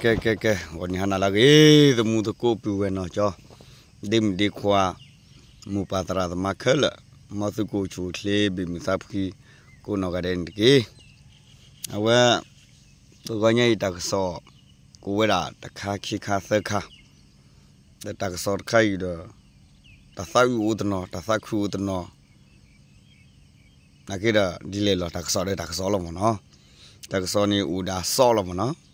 ကဲ ကဲ ကဲ ဂီၤနံၤဟါနၤလၢအဂ့ၤ သမူသကိးပုၢ်ဝဲၢ်နီၢ်ကၠီ ဒ့မုၣ်ဒ့ခွါ မိၢ်ပၢ်သရၣ်သမါခဲလၢာ် မ်သုကအိၣ်ဆူၣ်အိၣ်ချ့ ဘ့ၣ်မုာ်သးဖှံ ကိးနီၢ်ဂၤဒဲးန့ၣ်တက့ၢ်. အဝဲ တဂီၤညါအံၤတၢ်ကစီၣ် ကအိၣ်ဝဲဒၣ်တခါခံခါသၢခါ ဒီးတၢ်ကစီၣ်တခါအံၤဒီး တၢ်သးအုးအိၣ်တနီၤ တၢ်သးခုအိၣ်တနီၤ နာ်က့ဒီး ဒ်လဲၣ်လီၤ တၢ်ကစီၣ်ဒီးတၢ်ကစီၣ်လီၤမ့ၢ်နီၤ, တၢ်ကစီၣ်န့ၣ်အိၣ်ဒၣ်စီလီၤမ့ၢ်နီၤ,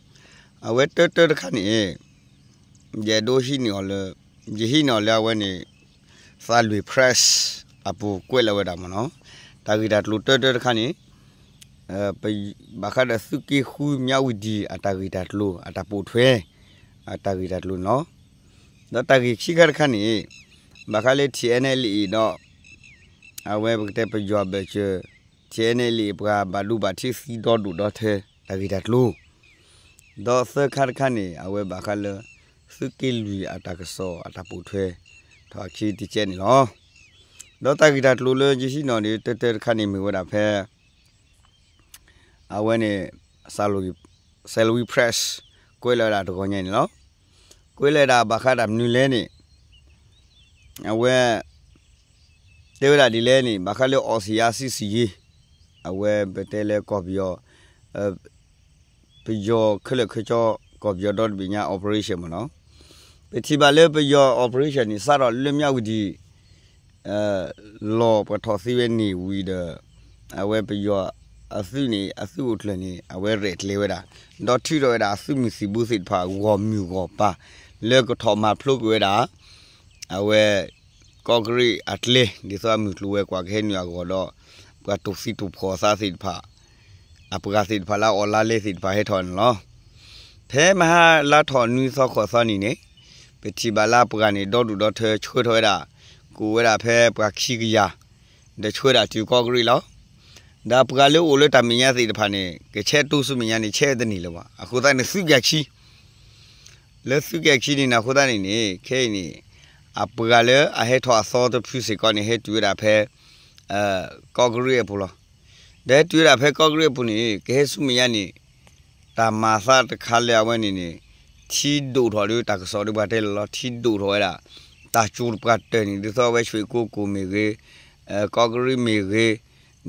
အဝဲတၢတၢတခါန့ၣ် ယအဲၣ်ဒိးဟံးန့ၢ်အီၤလၢ ယဟံးန့ၢ်အီၤလၢအဝဲန့ၣ် သးလွံၢ် press အပူၤကွဲးလီၤဝဲဒၣ်မ့ၢ်နီၤ, တၢ်ဂ့ၢ်တၢ်ကျိၤတၢတၢတခါန့ၣ် ဘၣ်ဃးဒီးသုးက့ဃု မၠးဝံၤဒံၣ် အတၢ်ဂ့ၢ်တၢ်ကျိၤ အတၢ်ပိာ်ထွဲ အတၢ်ဂ့ၢ်တၢ်ကျိၤန့ၣ်လီၤ. ဒီးတၢ်ဂ့ၢ်ခံခါတခါန့ၣ် ဘၣ်ဃးလၢ ထံၣ်အဲၣ်နဲၣ်လံၣ်အံၤဒီး အဝဲပကတဲပယီၤဘၢၣ်စၢၤ ထံၣ်အဲၣ်နဲၣ်လံၣ်အံၤ ပှၤဘၣ်ဒိဘၣ်ထံးသံဒီဒူၣ်ဒီထၢ တၢ်ဂ့ၢ်တၢ်ကျိၤ ဒီးသၢခါတခါန့ၣ် အဝဲဘၣ်ဃးလၢ သုးက့လွံၢ်အတၢ်ကစီၣ်အတၢ်ပိာ်ထွဲ ထီၣ်အခံတကဲန့ၣ်လီၤ. ဒီးတၢ်ဂ့ၢ်တၢ်ကျိၤလၢယဟံးန့ၢ်အီၤန့ၣ် တၢတၢတခါန့ၣ်မ့ၢ်ဝဲဒၣ်ဖဲ အဝဲန့ၣ် Salween Press ကွဲးလီၤဝဲဒၣ်တဂီၤညါန့ၣ်လီၤ. ကွဲးလီၤဝဲဒၣ်ဘၣ်ဃးတၢ်မနုၤလဲၣ်န့ၣ် အဝဲ တဲဝဲဒၣ်ဒ်လဲၣ်န့ၣ် ဘၣ်ဃးလၢ Aussie စံးစံးယ့ အဝဲပတဲလၢကီၢ်ပယီၤ ပယီၤခဲလၢာ်ခဲဆ့ ကီၢ်ပယီၤဒီတဘ့ၣ်ညါ operation မ့ၢ်နီၤ, ပထံၣ်ဘၣ်လၢပယီၤ operation န့ၣ် စးထီၣ်လၢမၠးဝံၤဒံး လီၢ်ပှၤထီၣ်သံဝဲန့ၣ်ဝံၤဒီး အဝဲပယီၤအသုးန့ၣ် အသုးအိၣ်ကျၢၤန့ၣ် အဝဲရဲၣ်ကျဲၤဝဲဒၣ် ဒီးထုးထီၣ်ဝဲဒၣ်အသုးမုၢ်သံၣ်ဘိသ့ၣ်တဖၣ် ဂီၢ်မုၢ်ဂီၢ်ပၤ လၢကထီၣ်မၤဖျိကွံာ်ဝဲဒၣ် အဝဲ ကီၢ်ကရံၣ်အကျဲ ဒ်သိးအမုၢ်ကျိၤဝဲၤကွာ်ကဟဲနုာ်အဂီၢ်ဒီး ပှၤတိၢ်သံတိၢ်ဖှီၣ်အသးသ့ၣ်တဖၣ် အပှၤသ့ၣ်တဖၣ်လၢအီၣ်လါလဲသ့ၣ်တဖၣ်ဟဲထီၣ်န့ၣ်လီၤ. ဖဲမဟါလါထီၣ်နွံသီဃိးသီနံၤန့ၣ် ပထံၣ်ဘၣ်လၢအပှၤန့ၣ် ဒီဒူၣ်ဒီထၢဆှၢထီၣ်ဝဲဒၣ် ကအိၣ်ဝဲဒၣ်ဖဲပှၤခံကယၤ ဒီးဆှၢဒၣ်တုၤကီၢ်ကရံၣ်လီၤ. ဒီးအပှၤလၢအိၣ်လၢတၢ်မဲာ်ညါသ့ၣ်တဖၣ်န့ၣ် ကဆဲးတူၢ်ဆူမဲာ်ညါန့ၣ် ဆဲးတန့ၢ်လၢၤဘၣ်. အဃိသတးန့ၣ် သုးက့ခံ လၢသုးက့ခံန့ၣ် အဃိသတးန့ၣ်န့ၣ် ခဲအံၤန့ၣ် အပှၤလၢအဟဲထီၣ်အသီတဖုစ့ၢ်ကီးန့ၣ် ဟဲတုၤဝဲဒၣ်ဖဲ ကီၢ်ကရံၣ်အပူၤလီၤ. ဒီးဟဲတုၤဝဲဒၣ်ဖဲကီၢ်ကရံၣ်အပူၤန့ၣ် ကဟဲဆူမဲာ်ညါန့ၣ် တၢ်မၤသးတခါလၢအဝဲန့ၣ်န့ၣ် ထံဒိၣ်ထီၣ်ဒီးတၢ်ကစီၣ်ဒီးပှၤတဲလီၤလီၤ ထံဒိၣ်ထီၣ်ဝဲဒၣ် တၢ်ကၠိတပှၤတၢၢ်န့ၣ် ဒ်သိးအဝဲ ရွှေကုက္ကို မ့ၢ်ဂ့ၤ ကီၢ်ကရံၣ်မ့ၢ်ဂ့ၤ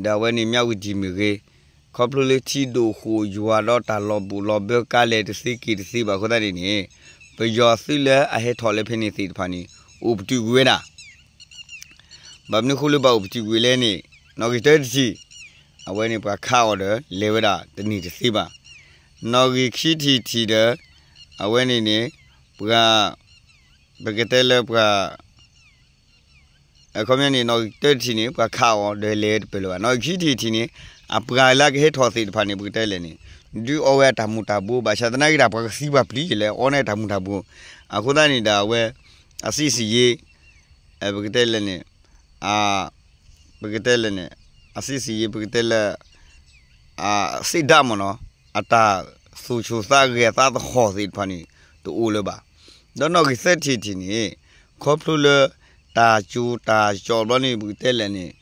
ဒီးအဝဲန့ၣ် မၠးဝံၤဒံၣ်မ့ၢ်ဂ့ၤ ခီဖျိလၢထံဒိၣ်ဃိၣ်ယွၤဒီးတၢ်လီၤဘူၣ်လီၤဘၢကါလဲၣ်တသ့က့ၤတသ့ဘၣ်အဃိသတးန့ၣ်န့ၣ် ပယီၤသုးလၢအဟဲထီၣ်လၢဖဲန့ၣ်သ့ၣ်တဖၣ်န့ၣ် အိၣ်ပတုာ်ကွံာ်ဝဲဒၣ် ဘၣ်မနုၤဃိလၢဘၣ်အိၣ်ပတုာ်ကွံာ်လဲၣ်န့ၣ် နီၣ်ဂံၢ်တၢတထံၣ် အဝဲန့ၣ်ပှၤခးအီၤဒီး လဲၤဝဲဒၣ်တန့ၢ်တသ့ဘၣ်. နီၣ်ဂံၢ်ခံထံၣ်တထံၣ်ဒီး အဝဲန့ၣ်န့ၣ် ပှၤ ပကတဲလၢပှၤ အခီပညီန့ၣ် နီၣ်ဂံၢ်တၢတထံၣ်န့ၣ် ပှၤခးအီၤဒီးလဲၤတပၢၢ်လၢၤဘၣ်. နီၣ်ဂံၢ်ခံထံၣ်တထံၣ်န့ၣ် အပှၤလၢကဟဲထီၣ်သ့ၣ်တဖၣ်န့ၣ် ပကတဲလဲၣ်န့ၣ် ဒုးအီဝဲအတၢ်မူၤတၢ်ဘှီး ဘၣ်ဆၣ်သနာ်က့ဒီး ပှၤကသံပှၤပျံၤယလဲၤအီန့ၢ်တၢ်မူၤတၢ်ဘှီး အဃိသတးန့ၣ်ဒီးအဝဲ အစံးစံးယ့ ပကတဲလဲၣ်န့ၣ် ပကတဲလဲၣ်န့ၣ် အစံးစံးယ့ ပကတဲလၢ စံးဒၣ်မ့ၢ်နီၤ အတၢ်သူၣ်ဆူၣ်သးဂဲၤသးသဟီၣ်သ့ၣ်တဖၣ်န့ၣ် တအိၣ်လၢၤဘၣ်. ဒီးနီၣ်ဂံၢ်သၢထံၣ်တထံၣ်န့ၣ် ခီဖျိလၢ တၢ်ကၠိတၢ်ကၠီဘျီန့ၣ် ပကတဲလဲၣ်န့ၣ်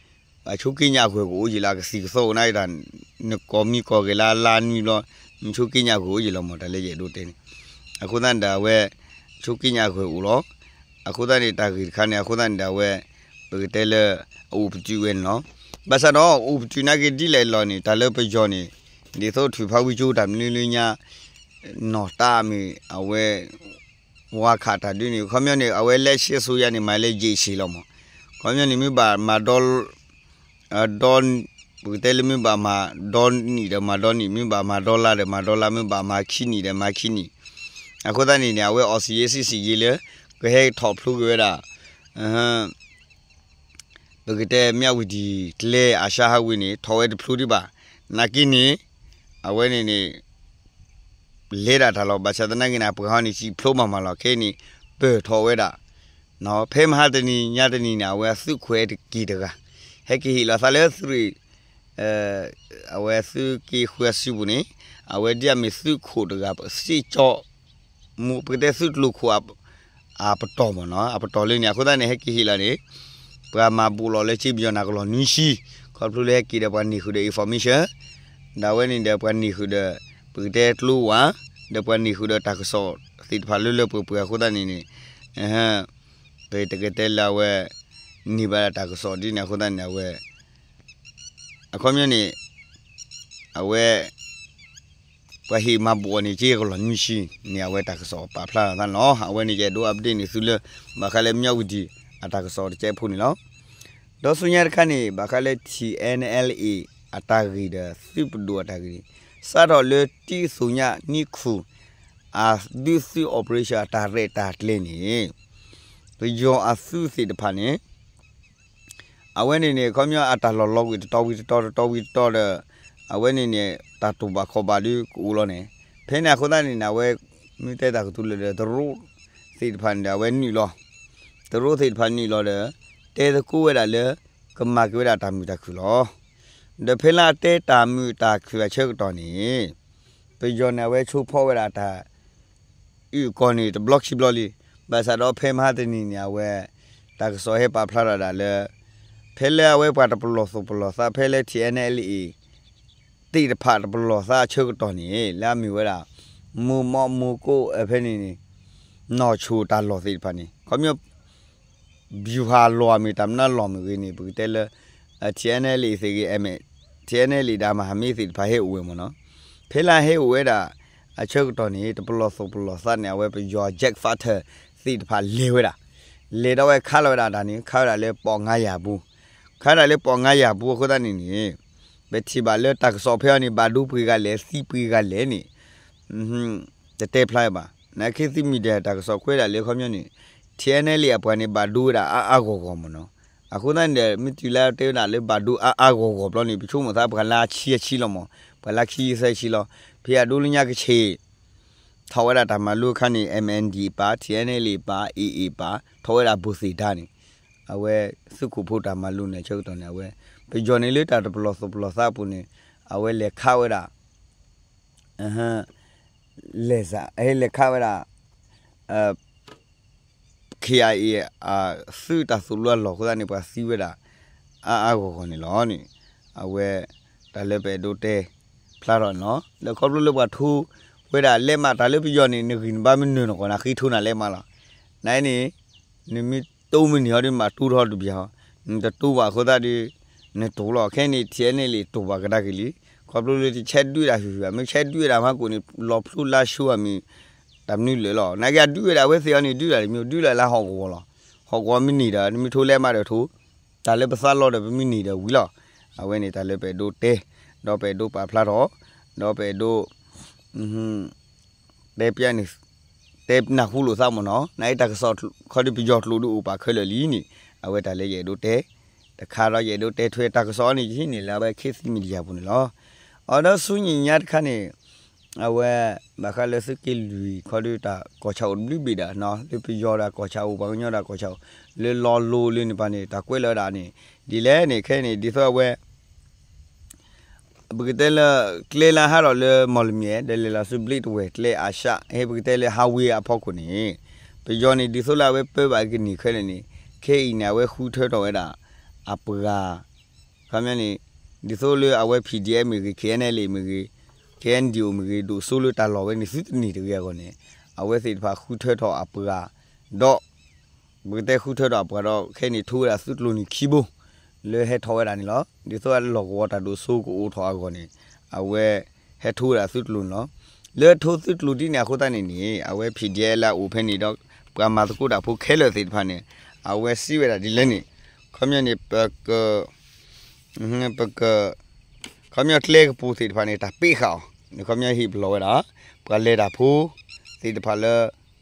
အဆိက့ညါအဂီၢ်ကအိၣ်ယံာ်လီၤ အကသံၣ်ကသီအိၣ်န့ၣ်တၢ် နကိးမံၤကိးဂဲၤလၢလါနွံဘျီ နဆိက့ညါအဂီၢ်အိၣ်ယံာ်လီၤမ့ၢ် တၢ်လၢယအဲၣ်ဒိးတဲန့ၣ် အဃိသတးန့ၣ်ဒီးအဝဲ ဆိက့ညါအဂီၢ်အိၣ်လီၤ. အဃိသတးန့ၣ် တၢ်ဂ့ၢ်တခါန့ၣ် အဃိသတးန့ၣ်ဒီးအဝဲ ပကတဲလၢ အအိၣ်ပတုာ်ဝဲန့ၣ်လီၤ. ဘၣ်ဆၣ်ဒီး အိၣ်ပတုာ်နာ်က့ဒ်လဲၣ်လီၤန့ၣ် တၢ်လၢပယီၤန့ၣ် ဒ်သိးထုးဖးဝံကၠိတၢ်မနုၤလၢညါ နီၢ်တၢ်မ့ၢ် အဝဲ ဝါခးတၢ်ဒုးန့ၣ် ခီပညီန့ၣ် အဝဲလက်ရှိအစိုးရန့ၣ် မၤလၢယ့ၣ်ဆံးလီၤမး, ခီပညီန့ၣ် မ့ၢ်ဘၣ်မၤဒီ ဒီ ပကတဲလၢမ့ၢ်ဘၣ်မၤဒီနံၣ်ဒီးမၤဒီနံၣ်, မ့ၢ်ဘၣ်မၤဒီလါဒီးမၤဒီလါ, မ့ၢ်ဘၣ်မၤခံနံၣ်ဒီးမၤခံနံၣ်, အဃိသတးန့ၣ်န့ၣ် အဝဲအီစံးယ့ၣ်စံးစံးယ့ၣ်လၢ ကဟဲထီၣ်ဖျိက့ၤဝဲဒၣ် ပကတဲမၠးဝံၤဒံၣ်ကျဲအါရှါဟးဝ့ၢ်န့ၣ် ထီၣ်ဝဲတဖျိဒံးဘၣ်. နာ်က့န့ၣ် အဝဲန့ၣ်န့ၣ် လဲၤဒၣ်တၢ်လီၤ. ဘၣ်ဆၣ်သနာ်က့န့ၣ် အပှၤဟီန့ၣ် စံၣ်ဖျိမးမးလီၤ. ခဲအံၤန့ၣ် ပၢၢ်ထီၣ်ဝဲဒၣ် ဖဲမဟါတနံၤညါတနံၤန့ၣ် အဝဲအသုးခိၣ်ဟဲတက့ၢ်တဂၤ ဟဲက့ၤဟ့ၣ်လီၤသးလၢသုးရ့ၣ် အဝဲသုးက့ဃုအစုပူၤန့ၣ် အဝဲဒ်အမ့ၢ်သုးခိၣ်တဂၤ စ့ၣ်ကၠီ ပကတဲသုးကျိၤခိၣ် အပတီၢ်မးနီၤ, အပတီၢ်လၢန့ၣ် အဃိသတးန့ၣ် ဟဲက့ၤဟ့ၣ်လီၤန့ၣ် ပှၤမၤဘူးလီၤလၢကၠ့ပယီၤနၤကလီၢ်နွံဆံ, ခီဖျိလၢဟဲက့ၤဒီးပှၤန့ၢ်ဃုာ်ဒီး information, ဒီးအဝဲန့ၣ်ဒီးပှၤန့ၢ်ဃုာ်ဒီး ပကတဲကျိဝါ ဒီးပှၤန့ၢ်ဃုာ်ဒီးတၢ်ကစီၣ်သ့ၣ်တဖၣ်လၢလၢပှဲၤပှဲၤအဃိသတးန့ၣ်န့ၣ် ပတကတဲလၢအဝဲ န့ၢ်ဘၣ်တၢ်ကစီၣ်ဒ်န့ၣ်အဃိသတးန့ၣ် အဝဲ အခီပညီန့ၣ် အဝဲ ပှၤဟ့ၣ်မၤဘူၣ်အီၤန့ၣ် က့ကလီၢ်နွံဆံန့ၣ် အဝဲတၢ်ကစီၣ်ပာ်ဖျါထီၣ်သးန့ၣ်လီၤ. အဝဲန့ၣ်ယအဲၣ်ဒိး update န့ၣ်သုလၢ ဘၣ်ဃးလၢမၠီဝတံၣ်အတၢ်ကစီၣ်တကဲးဖိန့ၣ်လီၤ. ဒီးဆူညါတခါန့ၣ် ဘၣ်ဃးလၢ ထံၣ်အဲၣ်အဲၣ်လ်အ့ အတၢ်ဂ့ၢ်ဒီးသုးပဒိၣ်အတၢ်ဂ့ၢ်န့ၣ် စးထီၣ်လၢတံၢ်သူညါနံၣ်ခူၣ် အဒုးသုး operation အတၢ်ရဲၣ်တၢ်ကျဲၤန့ၣ် ပယီၤအသုးသ့ၣ်တဖၣ်န့ၣ် အဝဲန့ၣ်န့ၣ် ခီပညီအတၢ်လီၢ်လီၤကွံာ်တတီၤဝံၤတတီၤ တတီၤဝံၤတတီၤဒီး အဝဲန့ၣ်န့ၣ် တၢ်တူၢ်ဘၣ်ခီၣ်ဘၣ်ဒုးကအိၣ်လီၤန့ၣ် ဖဲန့ၣ်အဃိသတးန့ၣ်န့ၣ် အဝဲ မ့ၢ်တဲတၢ်ကတိၤလၢဒီး တရူးသ့ၣ်တဖၣ်န့ၣ်ဒီး အဝဲနုာ်လီၤ တရူးသ့ၣ်တဖၣ်နုာ်လီၤဒီး တဲသကိးဝဲဒၣ်လၢ ကမၤက့ၤဝဲဒၣ်တၢ်မုာ်တၢ်ခုၣ်လီၤ. ဒီးဖဲလၢအတဲတၢ်မုာ်တၢ်ခုၣ်အဆၢကတီၢ်န့ၣ် ပယီၤန့ၣ်အဝဲဆိဖီဝဲဒၣ်တၢ် အုၣ်ကီၢ်န့ၣ် တဘျီခံဘျီလံ. ဘၣ်ဆၣ်ဒီးဖဲမဟါတနံၤန့ၣ် အဝဲ တၢ်ကစီၣ်ဟဲပာ်ဖျါထီၣ်ဒၣ်လၢ ဖဲလၢအဝဲပှၤတပလီၢ်သူၣ်ပလီၢ်သး ဖဲလၢ ထံၣ်အဲၣ်အဲၣ်လ်အ့ သ့ၣ်တဖၣ်တပလီၢ်သးအဆၢကတီၢ်န့ၣ် လၢအမ့ၢ်ဝဲဒၣ် မိၢ်မီၢ်မိၢ်ကိၣ် ဖဲန့ၣ်န့ၣ် နီၢ်ဆိၣ်တၢ်လီၢ်သ့ၣ်တဖၣ်န့ၣ် ခီပညီ ဗျူဟာလီၤမ့ၢ်တၢ်မနုၤလီၤမ့ၢ်ဂ့ၤန့ၣ် ပကတဲလၢ ထံၣ်အဲၣ်အဲၣ်လ်အ့သ့ၣ်ဂ့ၤ ထံၣ်အဲၣ်အဲၣ်လ်အ့ဒီးမဟာမိတ်သ့ၣ်တဖၣ်ဟဲအိၣ်ဝဲမ့ၢ်နီၤ. ဖဲလၢဟဲအိၣ်ဝဲဒၣ် အဆၢကတီၢ်န့ၣ် တပလီၢ်သူၣ်ပလီၢ်သးန့ၣ် အဝဲပယီၤ jet fighter သ့ၣ်တဖၣ်လဲၤဝဲဒၣ် လဲၤဒီးဝဲခးလီၤဝဲဒၣ်တၢ်န့ၣ် ခးဝဲဒၣ်လၢ ပီၣ်ငါယၤပူၤ ခးဒၣ်လၢပီၣ်ငါယၤပူၤအဃိသတးန့ၣ်န့ၣ် ပထံၣ်ဘၣ်လၢတၢ်ကစီၣ်ဖဲအံၤန့ၣ် ဘၣ်ဒိပှဲၤဂၤလဲၣ် သံပှဲၤဂၤလဲၣ်န့ၣ် တတဲဖျါဘၣ်. နာ်က့ ခေတ်သစ်မီဒီယာ တၢ်ကစီၣ်ကွဲးဒၣ်လၢခီပညီန့ၣ် ထံၣ်အဲၣ်အဲၣ်လ်အ့ အပှၤန့ၣ် ဘၣ်ဒိဝဲဒၣ်အါအါဂီၢ်ဂီၢ်မ့ၢ်နီၤ. အဃိသတးန့ၣ်ဒီး မ့ၢ်တုၤလၢတဲဝဲဒၣ်လၢဘၣ်ဒိအါအါဂီၢ်ဂီၢ်ဘျီန့ၣ် ပဆိကမိၣ်သးပှၤလၢခံဆံဆံလီၤမ့ၢ် ပှၤလၢခံဆံသၢဆံလီၤ. ဖဲအဒိလၢညါကဆ့ၣ် ထီၣ်ဝဲဒၣ်တၢ်မၤလိအခါန့ၣ် MNDAA ပၢ် ထံၣ်အဲၣ်အဲၣ်လ်အ့ ပၢ် AA ပၢ် ထီၣ်ဝဲဒၣ်ဘိၣ်သ့ၣ်ဒါန့ၣ် အဝဲသုးခိၣ်ဖိတၢ်မၤလိန့ၣ် အဆၢကတီၢ်န့ၣ် အဝဲ ပယီၤန့ၣ်လၢတၢ်တပလီၢ်သူၣ်ပလီၢ်သးအပူၤန့ၣ် အဝဲလဲၤခးဝဲဒၣ် လဲၤစး ဟဲလဲၤခးဝဲဒၣ် KIA အသုးတၢ်သိၣ်လိအလီၢ်အဃိသတးန့ၣ် ပှၤသံဝဲဒၣ် အါအါဂီၢ်ဂီၢ်န့ၣ်လီၤန့ၣ် အဝဲ တၢ်လၢပအဲၣ်ဒိးတဲဖျါထီၣ်န့ၣ်လီၤ. လၢခီဖျိလၢပှၤထိဝဲဒၣ်လဲးမး တၢ်လၢပယီၤန့ၣ် နဂံၢ်နဘါမ့ၢ်နုာ်နဂီၢ် နဃ့ထိနၤလဲးမးလီၤ. နန့ၣ် နမ့ၢ်တိၢ်မ့ၢ်န့ၢ်ဟီဒီး မၤတိၢ်ထီၣ်တဘျီဟီ နတတိၢ်ဘၣ်အဃိသတးဒီး နတိၢ်လီၤ. ခဲအံၤန့ၣ် ထံၣ်အဲၣ်အဲၣ်လ်အ့ တိၢ်ဘၣ်ကဒါက့ၤလံ. ခီဖျိလၢတဆဲးဒုးဒၣ်ဟုၣ်ဟုၣ် မ့ၢ်ဆဲးဒုးဝဲဒၣ်မၤကိၣ်န့ၣ် လီၤဖျိလါၡိအမံၤ တၢ်မနုၤလၢာ်လီၤ. နာ်က့အဒုးဝဲဒၣ်အဝဲသ့ၣ်အံၤန့ၣ် ဒုးဒၣ်တမံၤ ဒုးဒၣ်လၢဟီၣ်ကဝီၤလီၤ. ဟီၣ်ကဝီၤမ့ၢ်န့ၢ်ဒီး နမ့ၢ်ထိလဲးမးဒီးထိ တၢ်လၢပသးလီၤဒီးပမ့ၢ်န့ၢ်ဒီးဝံၤလီၤ. အဝဲန့ၣ်တၢ်လၢပအဲၣ်ဒိးတဲ ဒီးပအဲၣ်ဒိးပာ်ဖျါထီၣ် ဒီးပအဲၣ်ဒိး တဲပျဲန့ၣ် တဲနၢ်ဟူလိာ်သးမ့ၢ်နီၤ. နာ်က့တၢ်ကစီၣ်ခီဒီးပယီၤကျိာ်ဒုးအိၣ်ပာ်ခဲလၢာ်လံန့ၣ် အဝဲတၢ်လၢယအဲၣ်ဒိးတဲ တခါဒီးယအဲၣ်ဒိးတဲထွဲတၢ်ကစီၣ်န့ၣ် ယဟံးန့ၢ်လၢအဝဲ ခေတ်သစ်မီဒီယာ ပူၤန့ၣ်လီၤ. အဒီးဆူညါတခါန့ၣ် အဝဲ ဘၣ်ဃးလၢသုးက့လွံၢ်ခီဒီးတၢ်ကီၢ်ဆၣ်အိၣ်တဘျုးဘ့ၣ်ဒၣ်နီၤ လၢပယီၤတၢ်ကီၢ်ဆၣ်အိၣ် ပှၤကညီတၢ်ကီၢ်ဆၣ်အိၣ် လၢလီၤလိၤလၢန့ၣ်ပၣ်န့ၣ် တၢ်ကွဲးလီၤဝဲဒၣ်န့ၣ် ဒ်လဲၣ်န့ၣ် ခဲအံၤန့ၣ် ဒ်သိးအဝဲ ပကတဲလၢ ကျဲလၢဟးထီၣ်လၢမီၢ်လမၠဲၣ် ဒီးလဲၤလီၤဆူဘျ့းတဝဲၢ်ကျဲအါရှၣ် ဟဲပကတဲလၢ highway အဖီခိၣ်န့ၣ် ပယီၤန့ၣ် ဒ်သိးလၢအဝဲပၢဘၣ်ကန့ၢ်ခဲလၢာ်န့ၣ် ခဲအံၤန့ၣ် အဝဲဃုထၢထီၣ်ဝဲဒၣ် အပှၤ ခီပညီန့ၣ် ဒ်သိးလၢအဝဲ PDF မ့ၢ်ဂ့ၤ KNLA မ့ၢ်ဂ့ၤ KNDO မ့ၢ်ဂ့ၤ ဒိၣ်စိလၢတၢ်လီၢ်ဝဲန့ၣ် သုတန့ၢ်တဂ့ၤအဂီၢ်န့ၣ် အဝဲသ့ၣ်တဖၣ်ဃုထၢထီၣ်အပှၤ ဒီး ပကတဲဃုထၢထီၣ်အပှၤဒီး ခဲအံၤန့ၣ် ထိဝဲဒၣ်သုးကျိၤန့ၣ်ခံဘိ လၢဟဲထီၣ်ဝဲဒၣ်န့ၣ်လီၤ. ဒ်သိးလီၢ်ကဝီၤတၢ်ဒိၣ်စိကအိၣ်ထီၣ်အဂီၢ်န့ၣ် အဝဲဟဲထိဝဲဒၣ်သုးကျိၤန့ၣ်လီၤ. လၢထိသုးကျိၤဒ်န့ၣ်အဃိသတးန့ၣ်န့ၣ် အဝဲ PDF လၢအအိၣ်ဖဲန့ၣ်ဒီး ပှၤမၤသကိးတၢ်ဖိခဲလၢာ်သ့ၣ်တဖၣ်န့ၣ် အဝဲစံးဝဲဒၣ်ဒ်လဲၣ်န့ၣ် ခီပညီန့ၣ် ပက ပက ခီပညီကျဲကပူၤသ့ၣ်တဖၣ်န့ၣ် တၢ်ပ့းဃာ်အီၤန့ၣ် ခီပညီဟ့ၣ်ပလီၢ်ဝဲဒၣ် ပှၤလဲၤတၢ်ဖိသ့ၣ်တဖၣ်လၢ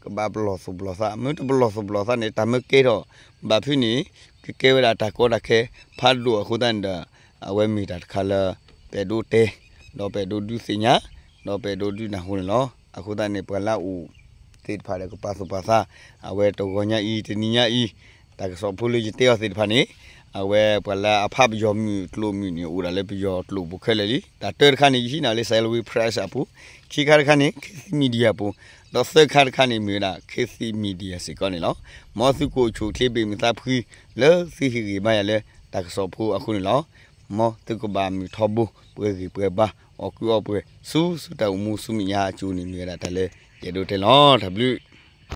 ကဘၣ်ပလီၢ်သူၣ်ပလီၢ်သး မ့ၢ်တပလီၢ်သူၣ်ပလီၢ်သးန့ၣ် တၢ်မၢကဲထီၣ်ဘၣ်ဖုးန့ၣ် ကကဲဝဲဒၣ်တၢ်ကီတၢ်ခဲဖးဒိၣ်အဃိသတးန့ၣ်ဒီး အဝဲမ့ၢ်တၢ်တခါလၢ ပအဲၣ်ဒိးတဲ ဒီးပအဲၣ်ဒိးဒုးသ့ၣ်ညါ ဒီးပအဲၣ်ဒိးဒုးနၢ်ဟူန့ၣ်လီၤ. အဃိသတးန့ၣ် ပှၤလၢအအိၣ်သ့ၣ်တဖၣ်ဒီးကပာ်သူၣ်ပာ်သး အဝဲတဂီၤညါအံၤ တနံၤညါအံၤ တၢ်ကစီၣ်ဖိလၢယတဲအီၤသ့ၣ်တဖၣ်န့ၣ် အဝဲပှၤလၢအဖးပယီၤမုၢ်ကျိာ်မုၢ်န့ၣ် အိၣ်ဒၣ်လၢပယီၤကျိာ်ပူၤခဲလၢာ်လံ. တၢ်တၢတခါန့ၣ် ယဟံးန့ၢ်လၢ Salween Press အပူၤ, ခံခါတခါန့ၣ် ခေတ်သစ် Media ပူၤ, ဒီးသၢခါတခါန့ၣ် မ့ၢ်ဝဲဒၣ် ခေတ်သစ် Media စ့ၢ်ကီးန့ၣ်လီၤ. မ်သုကအိၣ်ဆူၣ်အိၣ်ချ့ဘၣ်မုာ်သးဖှံ လၢသုဟ့ၣ်ဂံၢ်ဘါယၤလၢတၢ်ကစီၣ်ဖိအဃိန့ၣ်လီၤ. မ်သုကဘၣ်မုာ်ထီဘိ ပှဲၤဂံၢ်ပှဲၤဘါ အီၣ်ကုၢ်အီပှဲၤဆူ ဆူတၢ်အိၣ်မူဆူမဲာ်ညါအစိၤန့ၣ် မ့ၢ်ဝဲဒၣ်တၢ်လၢယအဲၣ်ဒိးတဲလီၤ. တၢ်ဘျုး